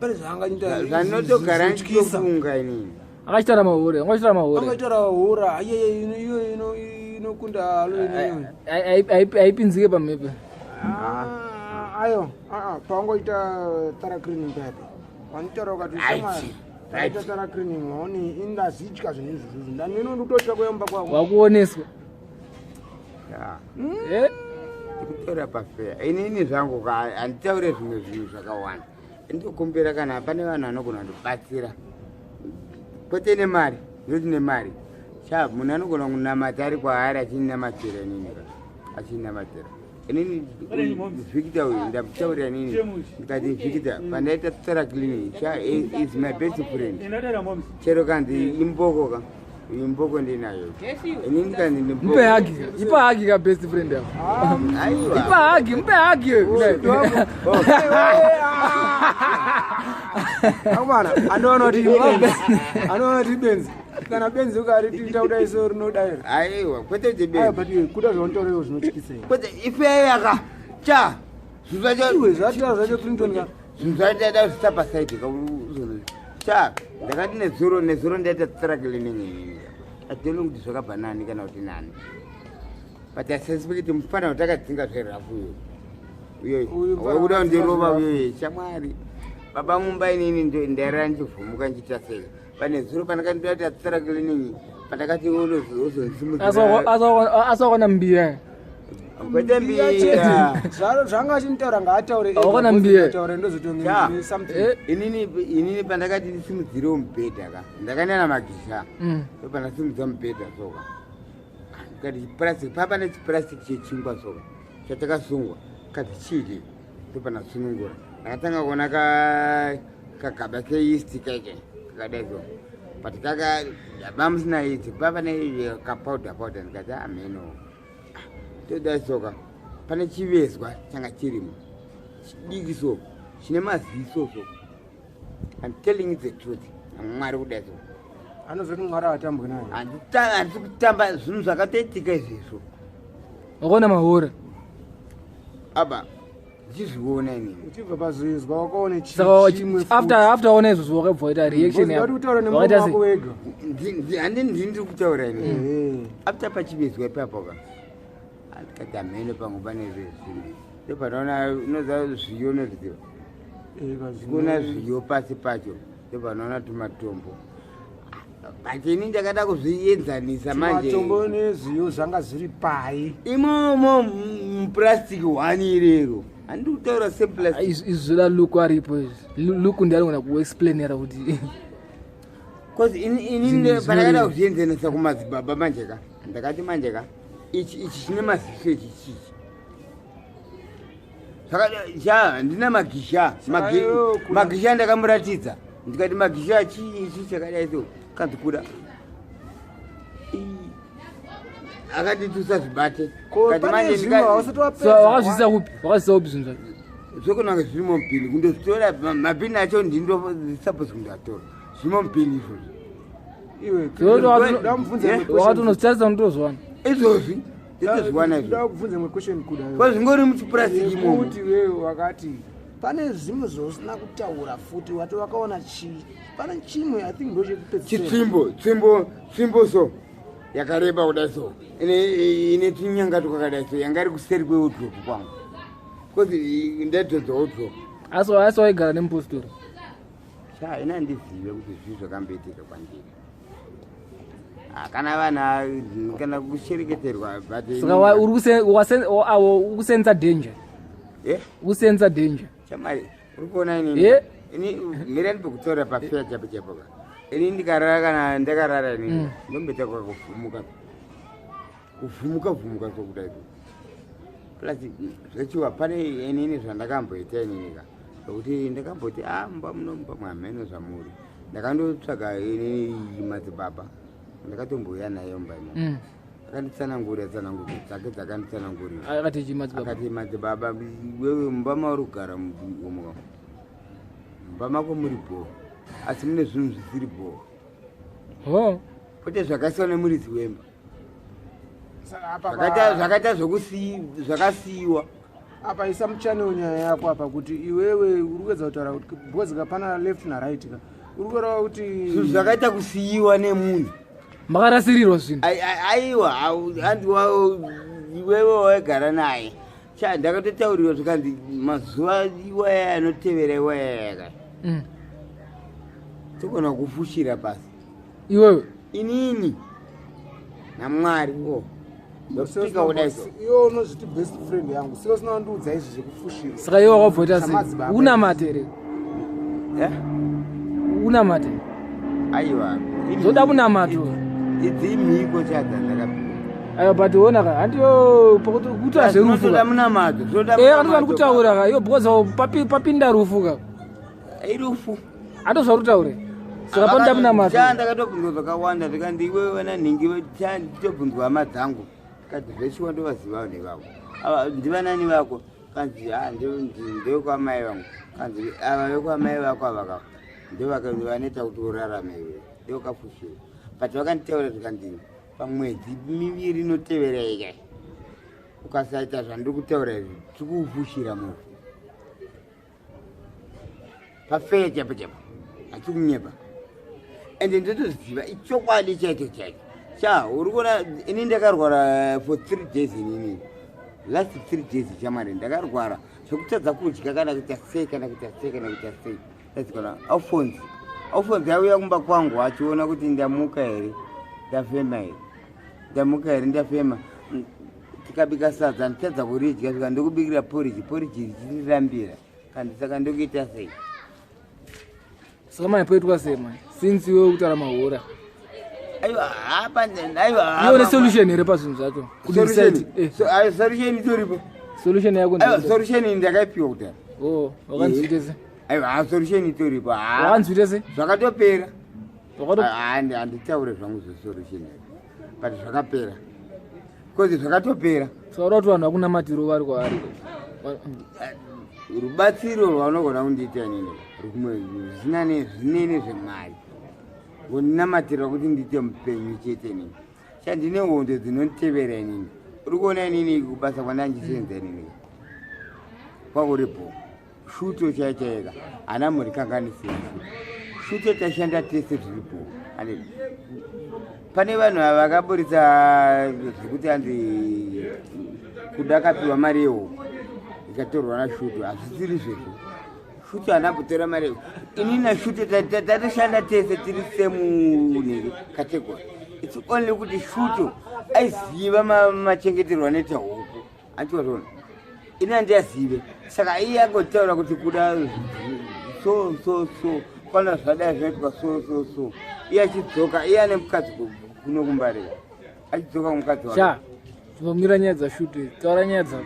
Pane zvaangaita zvanotogara ndichitofunga inini. Akachitaura mahure, angachitaura mahure. Angachitaura hura, iye iyo inokunda alo inoyo. Haipinzike pamhepo. Ah, ayo, ah, pawangoita thorough cleaning pepe. Wanotaura ukati shamwari. Right. Thorough cleaning waone indazitya zvinhu izvozvo. Ndanino ndikutotya kuyamba kwako. Wakuoneswa. Yeah. Eh? Kutaura pafeya. Inini zvangu ka handitaure zvimwe zvinhu zvakawanda. Ndinokumbira kana pane vanhu vanogona kundibatsira. Kwete nemari, ndoti nemari. Sha munhu anogona kunamata ari kwaari achinamatira inini ka. Achinamatira. Inini Victor uyu ndamutaurira inini ndikati Victor pandaita thorough cleaning sha is my best friend. Chero kanzi imboko ka. Imboko ndinayo. Inini ndikanzi ndimboko. Mpe hagi. Ipa hagi ka best friend yako. Aiwa. Ipa hagi, mpe hagi. Akomana, anoona kuti ibenzi. Anoona kuti ibenzi. Kana benzi ukaritiita kudai so rinodaira. Aiwa, kwete kuti Aiwa, benzi. but iwe, kuda zvaunotaura zvinotyisa iwe. Kwete ifeya ka. Cha. Zvinhu zvacho Iwe zvataura zvacho Clinton ka. zvinhu zvacho ndaida kuzvisa pasaidi ka. Cha, ndakati nezuro nezuro ndaita thorough cleaning inini. I don't know kuti zvakabva nani kana kuti nani. But I suspect mufana watakadzinga zverafu uyo. Uyu Uyo. mufana Wakuda wakadzinga kundirova zverafu. uyo shamwari. Baba mumba inini ndairara ndichivhumuka ndichiita sei. Pane zuro pandakati thorough cleaning pandakati uzonsimudzira. Asakona mbiya. Kwete mbiya. Zvaro zvanga achimutaura ngaataure. Awakona mbiya. Taura ndozotonge Cha. ndine something. Eh. Inini inini pandakati ndisimudzirewo mubhedha ka. Ndakanena magisha. Ndopandasimudza mubhedha soka. Kati chipurastic papa nechipurastic chechingwa soka. Chatakasungwa kati chii ndopandasunungura. Ndakatanga kuona ka kagaba keyeast keke kakadai so. But kaka mamusina yeast papa ne kapowder powder ndikati ameno. Todai soka pane chivezwa changa chirimo chidiki so chine maziso so. I'm telling you the truth. Mwari kudai so. Anozoti Mwari atambwe naye. Handisi kutamba zvinhu zvakatoitika izvezvo. Wakaona mahure. Aba ndichizviona inini. Uchibva pazvizwa wakaone Saka chimwe futi. after waona izvozvo wakabva waita reaction Because yako. kutaura nemuromo Wakaita wako sei? wega. Handi ndini ndiri kutaura inini. Ehe. After pachivezwa ipapo ka. Ndikati hameno pangu pane zvinhu. Ndopanoona unoziva zviyo unozviziva. Eh, kazvino- Kuona zviyo pasi pacho ndopanoona tumatombo. But ini ndakada kuzvienzanisa manje. Matombo nezviyo zvanga zviri pai. Imomo mupurasitiki one irero. Handiri kutaura sepurasitiki. Izvi zvoda Luke aripo izvi. Luke ndiye anogona kuexplainera kuti Cause ini Zvinhu pandakada zvinorema. kuzvienzanisa kumadzibaba manje ka. Ndakati manje ka. Ichi ichi chine maziso ichi chichi. Saka cha handina magisha. Ayo, Magisha ndakamuratidza. Ndikati magisha chii ichi chakadai so. Kanzi kuda. Akati tusazvibate. Ko Kati pane manje zvimwe hausati so wapedza. wakazviisa kupi? Wakazviisa kupi zvinhu zvacho? Zvokunanga zvirimo mupini kundozvitora mapini acho ndindosapose kundoatora zvirimo mupini izvozvo. Iwe, Zvokuti ndamubvunza imwe wakati question. unozitarisa unotozviwana. Izvozvi ndotozviwana izvo Ndoda kubvunza imwe question kuda. kwa zvingori muchipurasitiki imomo. Kuti wewe wakati pane zvimwe zvausina kutaura futi wati wakaona chii pane chimwe I think ndochekupedzisira. Chitsvimbo tsvimbo tsvimbo so yakareba kudai so ine tunyanga twakadai so yanga iri kuseri kwewodropu kwangu because ndaidhonza wodropu. Asi asi waigara nemupostori. Sha ina handizive kuti zvii zvakamboitika kwandiri. Ah, kana vana kana kushereketerwa but Saka uri kusenza danger. Eh? Kusenza danger. Chamari, uri kuona inini? Eh? Ini mira ndipokutaura pafeya chapo chapo ka. Ini ndikarara kana ndakarara inini ndomboita kakuvhumuka. Kuvhumuka vhumuka sokudai. Plus zvechiwa pane inini zvandakamboita inini ka. Zvokuti ndakamboti ah mumba muno mumba mwamheno zvamuri. Ndakandotsvaga inini madzibaba. Ndakatombouya naye mumba imomo. Akanditsanangurira tsananguro dzake dzakanditsanangurira. Akati chii madzibaba? Akati madzibaba wewe mumba mauri kugara umu mumba mako muri bhoo asi mune zvinhu zvisiri bhoo. Ho. Kwete zvakasiwa nemuridzi wemba. Saka apa Zvakaita zvakasiyiwa. Apa isa muchannel nyaya yako apa, kuti iwewe uri kuedza kutaura kuti, because kapana left naright ka, uri kureva kuti Zvinhu zvakaita kusiyiwa nemunhu. Makarasirirwa zvinhu. Aiwa, handi iwewe waigara naye. Cha, ndakatotaurirwa zvikanzi mazuva iwaya anotevera iwaya ka, togona kufushira pasi. Iwewe? Inini naMwari o ndopika kudai so. Iwe unozviti best friend yangu, sika usina kundiudza izvi zvekufushira. Saka iwe wakabvoita sei? Samadzibaba. Unamate here? Eh? Unamate? Aiwa. Zvoda munamato. Idzi mhiko chadza ndakapiwa. Aiwa, but ona ka, handiyo pakuti kuita zverufu Zvinotoda ka. munamato, zvinoda Eh, munamato. andozva ndikutaura ka iwe, because papinda rufu ka. Irufu. Andozva kutaure, saka panoda munamato. Cha, ndakatobvunzwa zvakawanda, ndikandi iwewe vananhingi, cha, nditobvunzwa hama dzangu, kati zveshuwa ndovaziva vanhu ivavo. Ava ndivanani vako? Kanzi ha, ndevekwamai vangu. Kanzi ava vekwamai vako ava ka, ndovanoita kuti urarame iwe, ndovakafushira. But vakanditaura zvikanzi pamwedzi 2 inotevera ika, ukasaita zvandiri kutaura izvi, tiri kuufushira movhu pafeya chapo chapo. Hachikunyepa, ende ndotoziva ichokwadi chaicho chaicho. Cha, uri kuona ini ndakarwara for 3 days. Inini last 3 days, chamwari, ndakarwara zvekutadza kudya kana kuita sei, kana kuita sei, kana kuita sei. Kana Alfonsi, Alfonsi auya kumba kwangu achiona kuti ndamuka here, ndafema here, ndamuka here, ndafema. Tikabika sadza, nditadza kuridya, svika ndokubikira poriji, poriji richindirambira. Kandi saka ndokuita sei? Saka manje poitwa sei manje, since iwe kutaura mahura? Aiwa, hapa aiwa. Iwe une solution here pazvinhu zvacho? Kuti decide, eh. Solution itoripo. Solution yako Aiwa, ndei? solution ndakaipiwa kudhara. Oh, wakanzwite se? Aiwa, ha, solution itoripo, ha. Wakanzwite se? Zvakatopera. Wakato Handitaure zvangu zvesolution, but zvakapera, because zvakatopera. Saka uda kuti vanhu vakunamatiro vari kwaari? Rubatsiro rwaunogona kundiita inini rumwe zvisina zvinene zvemari, ngoninamatira kuti ndiite mupenyu chete. Inini chandine hondo dzinonditevera inini. Uri kuona inini kubasa kwandandichisenza inini kwakuripo shuto chaichaika, hana muri kanganisei shuto, tashanda tese zviripo. Ande pane vanhu ava vakaburitsa zvekuti hanzi kuda kapiwa mari yehuku ikatorwa nashuto. Hazvisiri zvezvo, shuto haana kutora mari yehuku. Inini nashuto tatoshanda tese, tiri same category. It's only kuti shuto aiziva machengeterwo anoita huku, andiwazvona, ini handiyazive. Saka iye angotaura kuti kuda so so so, kwana zvadai zvinoitwa so so so. Iye achidzoka, iye ane mukadzi kuno kuMbarira, achidzoka kumukadzi wake. Sha, chimbomira nyaya dzashuto idzi, taura nyaya dzako.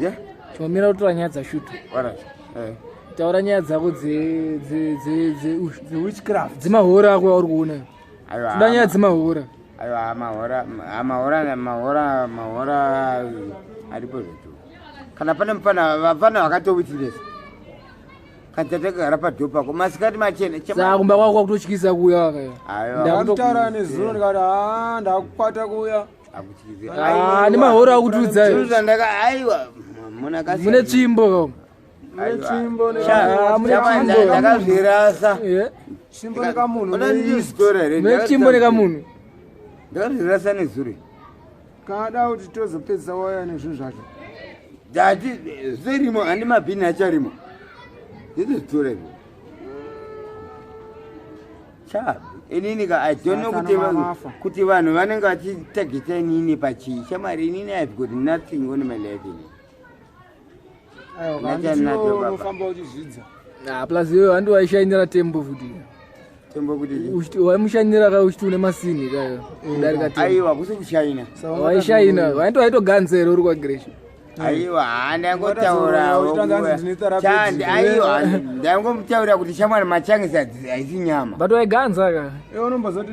Yeah? Chimbomira kutora nyaya dzashuto. Alright. Eh. Taura nyaya dzako Dzewitchcraft. dzemahora ako auri kuona. Aiwa, Toda nyaya dzemahora. Aiwa, mahora, mahora, mahora, mahora aripo zvetu. Kana pane mufana, vafana vakatowitness kana tatakagara padho pako masikati machena. Saka kumba kwako kwakutotyisa kuuya wakaya? Aiwa. Ndakutaura nezuro ndikati, ha, ndakukwata kuuya. Akutyisi. Ah, nemahora akutiudza. Zvandaka, aiwa, muna Mune tsvimbo. Mune tsvimbo. Ah, mune tsvimbo. Ndakazvirasa. Tsvimbo nekamunhu. Unandizvitora here? Mune tsvimbo nekamunhu. Ndakazvirasa nezuro. Kana kuti tozopedzisa waya nezvinhu zvacho. Ndati zvirimo, handi mabhini acharimo, ndizvitora izvo. Cha, inini ka, I don't know kuti Satana mamafa. Kuti vanhu vanenge vachitageta inini pachii. Shamwari, inini I've got nothing on my life ini. Aiwa. Nachani nacho, baba. Unofamba uchizvidza. Ah, plus iwe handi waishainira tembo futi. Tembo kuti chii? Waimushainira ka, uchiti une masini kayo kudarika tembo. Aiwa, kusi kushaina. Waishaina, waito waitoganza uri kwaGresha. Aiwa, handangotaurawo. Uchitanga hanzi ndine therapy. Aiwa, ndangomutaurira kuti shamwari, machangisi haisi nyama. But waiganza ka. Iwe unombozoti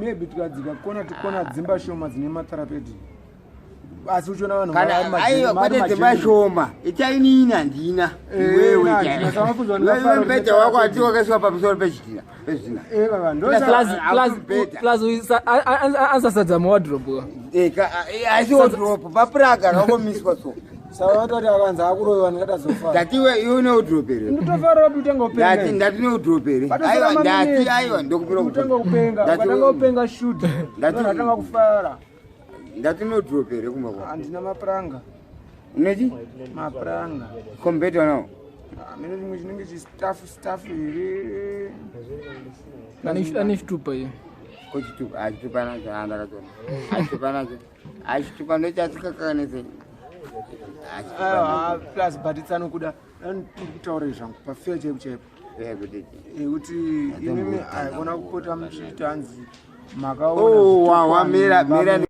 maybe tikadzika kona tikona dzimba shoma dzine matherapeutic, asi uchiona vanhu Kana aiwa, kwete dzimba shoma, itainini handina. Eh, Iwewe handina, chaiwe. saka mafunzo Iwewe ndingafara mubhedha kuti wako ati wakaiswa pamusoro pechidhina, pezvidhina. Plus plus Better. plus ansasadza muwardrobe ka. Haisi wardrobe, papuraga rakangomiswa so. Saka vatoti akanzi akuroyiwa ndingatazofara. Ndati iwe iwe une wardrobe here? Ndinotofarira kuti utange Ndati kupenga. ndati une wardrobe here? Patosara Aiwa ndati maminitsi. aiwa ndokupira Utange kupenga. Ndati- Ukatanga kupenga shoot. Ndati- Ndatanga kufara. Ndati une wardrobe here kumba kwako? Handina mapuranga. Unechi? Mapuranga. Kombeta unawo? Mene chimwe chinenge chistaff staff here. Ane chitupa iye. Kochitupa achitupa nacho andakatona. Achitupa nacho. Achitupa ndochatsikakanese. Achitupa Aiwa, plus but tsanokuda ndikutaure zvangu pafeya chaipo chaipo. nacho. Kuti Yekuti imimi aikona kupota muchiita hanzi makaona Oh, wa zvitupa wa mira mira.